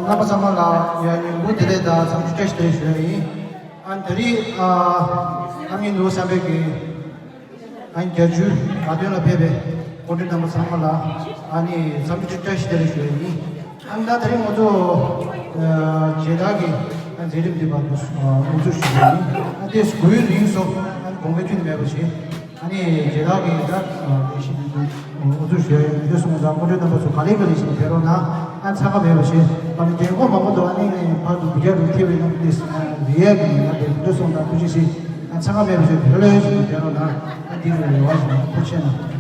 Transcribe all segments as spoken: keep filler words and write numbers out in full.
རྣམ་པ་ཚང་མ་ལ་ཡང་ཉིན་གུང་བདེ་ལེགས་དང་འཚམས་འདྲི་བཀྲ་ཤིས་བདེ་ལེགས་ཞུ་ཡ་ཡིན། ཨ་ནི་ད་རེས་ཨ་ཨ་མྱེས་ནོར་བུ་བསམ་འཕེལ་གྱིས་ཨ་ནི་བརྒྱད་ཅུའི་དགའ་སྟོན་ལ་ཕེབས་པའི་སྐུ་མགྲོན་རྣམ་པ་ཚང་མ་ལ་ཨ་ནི་འཚམས་འདྲི་བཀྲ་ཤིས་བདེ་ལེགས་ཞུ་ཡ་ཡིན། ཨ་ནི་ད་ད་རེས་ང་ཚོ་ཨ་མཇལ་དར་གྱི་ཨ་མཛད་རིམ་འདི་བར་དུ་ཨ་དབུ་འཛུགས་ཞུ་ཡ་ཡིན། ཨ་དེ་སྒུག་ཡུན་རིང་སོང་། ཨ་ནི་དགོངས་འགལ་ཁྱོན་ནས་མེད་པ་བྱེད། ཨ་ནི་མཇལ་དར་གྱི་ད་ལས་གཞི་འདི་ཚོ་འགོ་འཛུགས་ཞུ་ཡ་ཡིན། དེ་སོང་ཙང་སྐུ་མགྲོན་རྣམ་པ་ཚོ་ག་ལེ་ག་ལེ་ཞིག་ཕེབས་རོགས་གནང་། ཨ་འཚང་ཁ་མེད་པ་བྱེད། ཨ་ནི་རྒན་འཁོགས་མང་པོ་འདུག་ཨ་ནི་ཕར་དུ་བུ་རྒྱ་རུ་ཐེ་བའི་ནང་དེ་རེ་ཡ་གི་ཡིན་ན་དེ་དེ་སོང་ཙང་ཐུགས་རྗེ་ཆེ། ཨ་འཚང་ཁ་མེད་པ་བྱེད། ལྷོད་ལྷོད་ཞིག་ཕེབས་རོགས་གནང་། ཨ་འདི་རུ་རེ་བ་ཞིག་ཐུགས་རྗེ་ཆེ་གནང་།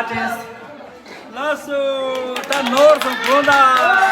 ལགས་སོ། ད་ནོར་སོང་དགོངས་དག